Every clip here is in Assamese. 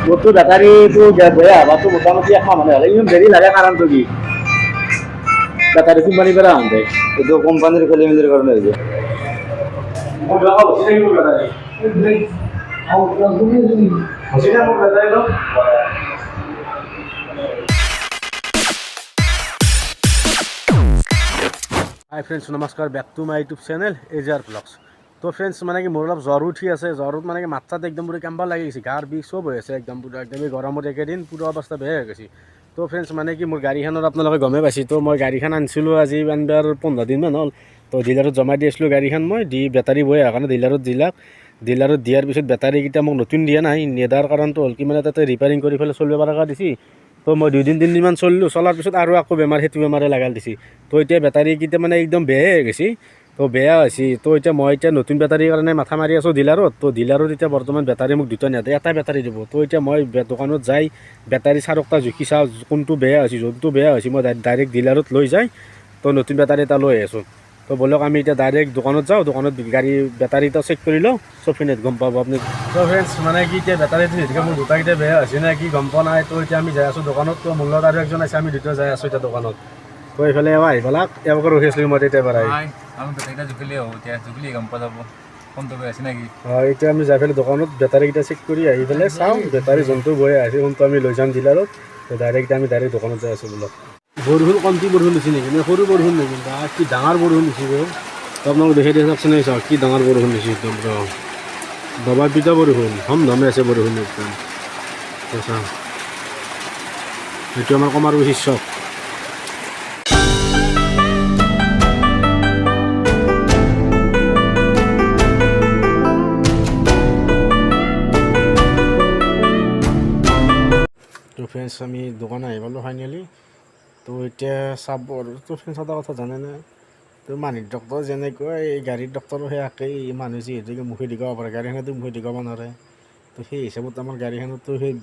মোৰতো বেটাৰীটো বেয়া হোৱাটো মোটামুটি একমাহ মানে হ'লে ইমান দেৰি লাগে। কাৰণটো কি? বেটাৰী কোম্পানীৰ পৰা আহোঁতে এইটো কোম্পানীৰ খেলি মেলিৰ কাৰণে হৈছে। হাই ফ্ৰেণ্ডছ, নমস্কাৰ, back to my YouTube channel AJR vlogs. তো ফ্ৰেণ্ডছ, মানে কি মোৰ অলপ জ্বৰ উঠি আছে। জ্বৰত মানে কি মাথা একদম পুৰা কেম্বা লাগি গৈছে, গাৰ বিষ চব হৈ আছে একদম পুৰা একদম। এই গৰমত একেদিন পুৰা অৱস্থা বেয়া হৈ গৈছে। তো ফ্ৰেণ্ডছ, মানে কি মোৰ গাড়ীখনত আপোনালোকে গমেই পাইছে। তো মই গাড়ীখন আনিছিলোঁ আজি আনবাৰ 15 দিনমান হ'ল। তো ডিলাৰত জমা দি আছিলোঁ গাড়ীখন মই দি বেটাৰী বৈ অহাৰ কাৰণে ডিলাৰত দিলাক। ডিলাৰত দিয়াৰ পিছত বেটাৰীকেইটা মোক নতুন দিয়া নাই। নেদাৰ কাৰণটো হ'ল কি মানে তাতে ৰিপেয়াৰিং কৰি পেলাই চলিব পৰাকৈ দিছে। তো মই 2 দিন 3 দিনমান চলিলোঁ, চলাৰ পিছত আৰু আকৌ বেমাৰ সেইটো বেমাৰে লগাল দিছে। তো এতিয়া বেটাৰীকেইটা মানে একদম বেয়াই হৈ গৈছে। তো বেয়া হৈছে। তো এতিয়া মই এতিয়া নতুন বেটাৰীৰ কাৰণে মাথা মাৰি আছোঁ ডিলাৰত। তো ডিলাৰত এতিয়া বৰ্তমান বেটাৰী মোক দুটা নিদিয়ে, এটা বেটাৰী দিব। তো এতিয়া মই দোকানত যাই বেটাৰী চাৰিটা জুখি চাওঁ কোনটো বেয়া হৈছে। যোনটো বেয়া হৈছে মই ডাইৰেক্ট ডিলাৰত লৈ যাই তো নতুন বেটাৰী এটা লৈ আছোঁ। তো ব'লক, আমি এতিয়া ডাইৰেক্ট দোকানত যাওঁ। দোকানত গাড়ী বেটাৰীটা চেক কৰি লওঁ, চবখিনিত গম পাব আপুনি। তো ফ্ৰেণ্ডছ, মানে কি এতিয়া বেটাৰীটো যিহেতুকে মোৰ দুটাকেইটা বেয়া হৈছে নে কি গম পোৱা নাই। তো এতিয়া আমি যাই আছোঁ দোকানত। তো মোৰ লগত আৰু একজন আছে, আমি দুটা যাই আছোঁ এতিয়া দোকানত। তো এইফালে এওঁ আহি পেলাক, এওঁকে ৰখি আছিলোঁ মই তেতিয়াৰ পৰাই। আমি বেটাৰীটা জুখিলেই হ'ব, এতিয়া জুখিলেই গম পোৱা যাব কোনটো বেয়া আছে নেকি। অঁ, এতিয়া আমি যাই পেলাই দোকানত বেটাৰীকেইটা চেক কৰি আহি পেলাই চাওঁ, বেটাৰী যোনটো বৈ আছে কোনটো আমি লৈ যাম ডিলাৰত। তো ডাইৰেক্ট আমি ডাইৰেক্ট দোকানত যাই আছোঁ। বোলক। বৰষুণ কমটি বৰষুণ দিছে নেকি নে সৰু বৰষুণ নেকি বা কি ডাঙৰ বৰষুণ দিছে বে। তো আপোনালোক দেখি দিয়ে চাওকচোন, এই চাওক কি ডাঙৰ বৰষুণ দিছে, একদম পুৰা দবা পিটা বৰষুণ, ধম ধমে আছে বৰষুণ একদম। তো চাওক, এইটো আমাৰ কমাৰকুছিৰ চক। তো ফ্ৰেণ্ডছ, আমি দোকান আহি পালোঁ ফাইনেলি। তো এতিয়া চাব আৰু। তো ফ্ৰেণ্ডছ, এটা কথা জানেনে? তো মানুহৰ ডক্তৰ যেনেকুৱা, এই গাড়ীৰ ডক্তৰো সেই একেই। মানুহ যিহেতুকে মুখেদি ক'ব পাৰে, গাড়ীখনেতো মুখেদি ক'ব নোৱাৰে। তো সেই হিচাপত আমাৰ গাড়ীখনতো সেই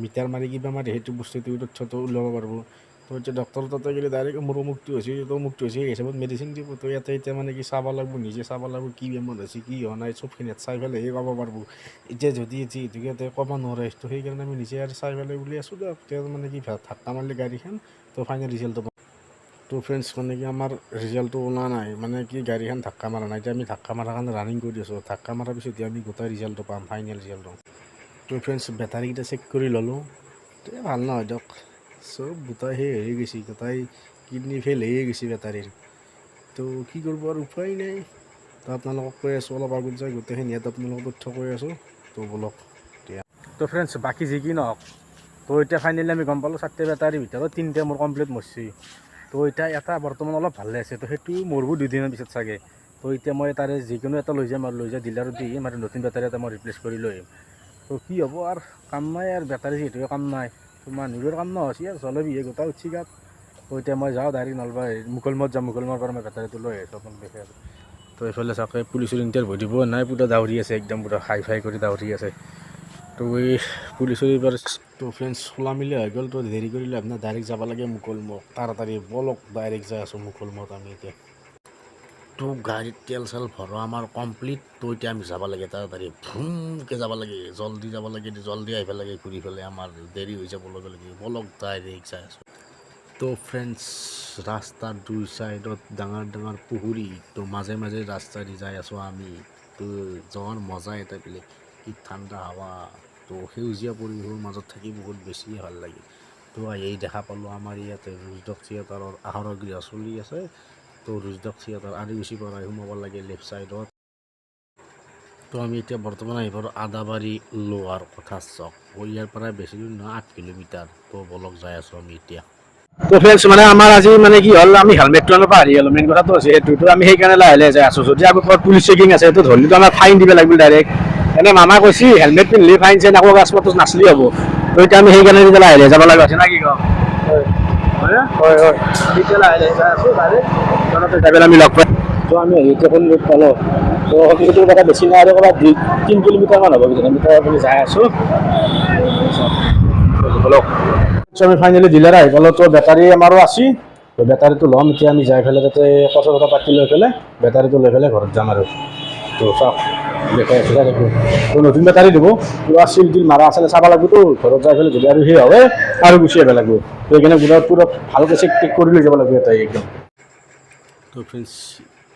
মিটাৰ মাৰি কিবা মাৰি সেইটো বস্তুটো তথ্যটো ওলাব পাৰিব। তো এতিয়া ডক্টৰৰ তাতে গ'লে ডাইৰেক্ট মোৰ অমুকটো হৈছে, অমুকটো হৈছে, সেই হিচাপত মেডিচিন দিব। তো ইয়াতে এতিয়া মানে কি চাব লাগিব, নিজে চাব লাগিব কি বেমাৰ হৈছে কি হোৱা নাই, চবখিনি চাই পেলাইহে ক'ব পাৰিব। এতিয়া যদি যিহেতুকে ইয়াতে ক'ব নোৱাৰে, তো সেইকাৰণে আমি নিজে আৰু চাই পেলাই উলিয়াই আছোঁ দিয়ক। এতিয়া মানে কি ধাক্কা মাৰিলে গাড়ীখন তো ফাইনেল ৰিজাল্টটো। তো ফ্ৰেণ্ডছ, মানে কি আমাৰ ৰিজাল্টটো ওলোৱা নাই, মানে কি গাড়ীখন ধাক্কা মাৰা নাই। এতিয়া আমি ধাক্কা মাৰাৰ কাৰণে ৰানিং কৰি আছোঁ। ধাক্কা মাৰাৰ পিছত আমি গোটেই ৰিজাল্টটো পাম, ফাইনেল ৰিজাল্টটো। তো ফ্ৰেণ্ডছ, বেটাৰীকেইটা চেক কৰি ল'লোঁ। এই ভাল নহয় দিয়ক, চব গোটাই সেই হৈ গৈছে, গোটাই কিডনী ফেইল হৈয়ে গৈছে বেটাৰীৰ। তো কি কৰিব আৰু, উপায় নাই। তো আপোনালোকক কৈ আছোঁ, অলপ আগত যাই গোটেইখিনি ইয়াত আপোনালোকক তথ্য কৈ আছোঁ। তো ব'লক এতিয়া। তো ফ্ৰেণ্ডছ, বাকী যি কি নহওক, তো এতিয়া ফাইনেলি আমি গম পালোঁ চাৰিটা বেটাৰীৰ ভিতৰত তিনিটা মোৰ কমপ্লিট মৰছি। তো এতিয়া এটা বৰ্তমান অলপ ভালে আছে। তো সেইটো মৰব 2 দিনৰ পিছত চাগে। তো এতিয়া মই তাৰে যিকোনো এটা লৈ যাম আৰু লৈ যাই ডিলাৰত দি আহিম আৰু নতুন বেটাৰী এটা মই ৰিপ্লেচ কৰি লৈ আহিম। তো কি হ'ব আৰু, কাম নাই আৰু, বেটাৰী যিহেতুকে কাম নাই, তো মানুহৰ কাম নহৈছে আৰু জলে বিহে গোটা উঠছি গাত। তো এতিয়া মই যাওঁ ডাইৰেক্ট নলবাৰী মুকলমত যাম। মুকলমৰ পৰা মই বেটাৰীটো লৈ আহিছোঁ, আপোনাক দেখে আৰু। তো এইফালে চাওক, পুলিচৰ ইণ্টাৰভিউ দিব নাই, পূৰা দাউৰি আছে একদম, পূৰা হাই ফাই কৰি দাউৰি আছে। তো এই পুলিচৰ এইবাৰ। তো ফ্ৰেণ্ডছ, খোলা মিলি হৈ গ'ল। তো দেৰি কৰিলে আপোনাৰ ডাইৰেক্ট যাব লাগে মুকলমুখ, তাড়াতাড়ি ব'লক, ডাইৰেক্ট যাই আছোঁ মুকলমুখত আমি এতিয়া। তো গাড়ীত তেল চেল ভৰোৱা আমাৰ কমপ্লিট। তো এতিয়া আমি যাব লাগে তাড়াতাড়ি, ভুমকৈ যাব লাগে, জল্দি যাব লাগে, জল্দি আহিব লাগে ঘূৰি পেলাই, আমাৰ দেৰি হৈ যাব লগে লগে। ব'লক, ডাইৰেক্ট যাই আছোঁ। তো ফ্ৰেণ্ডছ, ৰাস্তাৰ দুই চাইডত ডাঙৰ ডাঙৰ পুখুৰী। তো মাজে মাজে ৰাস্তা দি যাই আছোঁ আমি। তো যোৱাৰ মজা এটা বেলেগ, কি ঠাণ্ডা হাৱা। তো সেউজীয়া পৰিৱেশৰ মাজত থাকি বহুত বেছিয়ে ভাল লাগে। তো এই দেখা পালোঁ আমাৰ ইয়াতে ৰুজডক থিয়েটাৰৰ আহাৰৰ গৃহ চলি আছে। তো ৰুজডক থিয়েটাৰ আদিকুছিৰ পৰাই সোমাব লাগে লেফ্ট ছাইডত। তো আমি এতিয়া বৰ্তমান আহি পালোঁ আদাবাৰী লোৱাৰ কথা চক। ইয়াৰ পৰা বেছি দূৰ নহয়, 8 কিলোমিটাৰ। তো বলক, যাই আছোঁ আমি এতিয়া। তো ফ্ৰেণ্ডছ, মানে আমাৰ আজি মানে কি হ'ল, আমি হেলমেটটো আনিব পাহৰি গ'লো। মেইন কথাটো হৈছে সেইটো। তো আমি সেইকাৰণে লাহে লাহে যাই আছোঁ। যদি আগত ক'ৰবাত পুলিচ চেকিং আছে, সেইটো ধৰিলেতো আমাৰ ফাইন দিব লাগিব ডাইৰেক্ট। এনে মামা কৈছি হেলমেট পিন্ধিলে ফাইন চাইন একো কাগজ পত্ৰ নাচলি হ'ব। তো এতিয়া আমি সেইকাৰণে এতিয়া লাহে লাহে যাব লগা হৈছে, না কি কওঁ? হয়। হয়। আমি এতিয়া লাহে লাহে যাই আছোঁ, ডাইৰেক্ট দোকানতে যাই পেলাই আমি লগ পাম। তো আমি আহি এতিয়া কোন পালোঁ। তো সেইটো কথা বেছি নাই আৰু, ক'ৰবাত 2-3 কিলোমিটাৰমান হ'ব কিজানি। আমি তাৰ আমি যাই আছোঁ, ব'লক। আমি ফাইনেলি ডিলাৰ আহি পালোঁ। তো বেটাৰী আমাৰো আছে, তো বেটাৰীটো ল'ম এতিয়া আমি যাই পেলাই। তাতে কথা চথা পাতি লৈ পেলাই বেটাৰীটো লৈ পেলাই ঘৰত যাম আৰু। তো চাওক। দেখাই আছোঁ, চাই থাকোঁ। তো নতুন বেটাৰী দিব, পূৰা চিল তিল মাৰা আছে চাব লাগিবতো। ঘৰত যাই পেলাই যদি আৰু সেই হয় আৰু গুচি আহিব লাগিব। সেইকাৰণে পূৰা পূৰা ভালকৈ চেক টেক কৰি লৈ যাব লাগিব এটা একদম। তো ফ্ৰেণ্ডছ,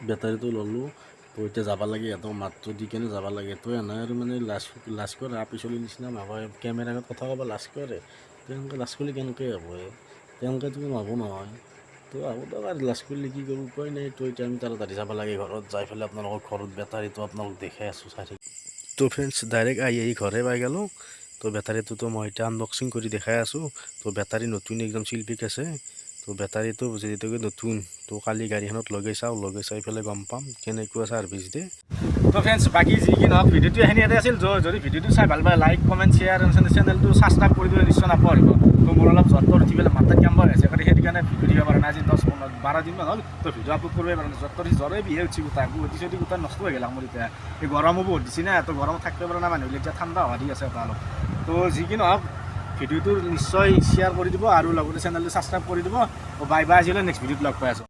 বেটাৰীটো ল'লোঁ। তো এতিয়া যাব লাগে, সিহঁতক মাতটো দি কেনে যাব লাগে। তো এনে আৰু মানে লাজ লাজ কৰে, পিছলিৰ নিচিনা নহয়, কেমেৰাৰ আগত কথা ক'ব লাজ কৰে। তেনেকৈ লাজ কৰিলে কেনেকৈ হ'ব? তেনেকৈতো নহ'ব নহয়। তো হ'ব আৰু লাজ কৰিলে কি কৰিব, উপায় নাই। তো এতিয়া আমি তাড়াতাড়ি যাব লাগে ঘৰত। যাই পেলাই আপোনালোকৰ ঘৰত বেটাৰীটো আপোনালোক দেখাই আছোঁ, চাই থাকি। তো ফ্ৰেণ্ডছ, ডাইৰেক্ট আহি আহি ঘৰে পাই গ'লোঁ। তো বেটাৰীটোতো মই এতিয়া আনবক্সিং কৰি দেখাই আছোঁ। তো বেটাৰী নতুন, একদম চিলপিক আছে। তো বেটাৰীটো যিহেতুকে নতুন, তো কালি গাড়ীখনত লগাই চাওঁ, লগাই চাই পেলাই গম পাম কেনেকুৱা ছাৰ্ভিচ দিয়ে। তো ফ্ৰেণ্ডছ, বাকী যি কি নহওক, ভিডিঅ'টো এইখিনি ইয়াতে আছিল। যদি ভিডিঅ'টো চাই ভাল পায়, লাইক, কমেণ্ট, শ্বেয়াৰ, চেনেলটো ছাবস্ক্ৰাইব কৰি দিব নিশ্চয় নাপাহৰিব। তো মোৰ অলপ জ্বৰ উঠি পেলাই মাথাত কাম হৈছে, গতিকে সেইটো কাৰণে ভিডিঅ' দিব পৰা নাই। আজি 10, 15, 12 দিনমান হ'ল, তো ভিডিঅ' আপলোড কৰিব পৰা নাই। জ্বৰ উঠি জ্বৰে বিহে উঠছি, গোটা গুটি চুটি গোটা নষ্ট হৈ গ'ল মোৰ। এতিয়া এই গৰমো বহুত দিছে না, তো গৰমত থাকিব পৰা নাই মানুহবিলাক। এতিয়া ঠাণ্ডা হোৱা দি আছে এটা অলপ। তো যি কি নহওক, ভিডিঅ'টো নিশ্চয় শ্বেয়াৰ কৰি দিব আৰু লগতে চেনেলটো ছাবস্ক্ৰাইব কৰি দিব। বাই বাই, আজিলৈ নেক্সট ভিডিঅ'ত লগ পাই আছোঁ।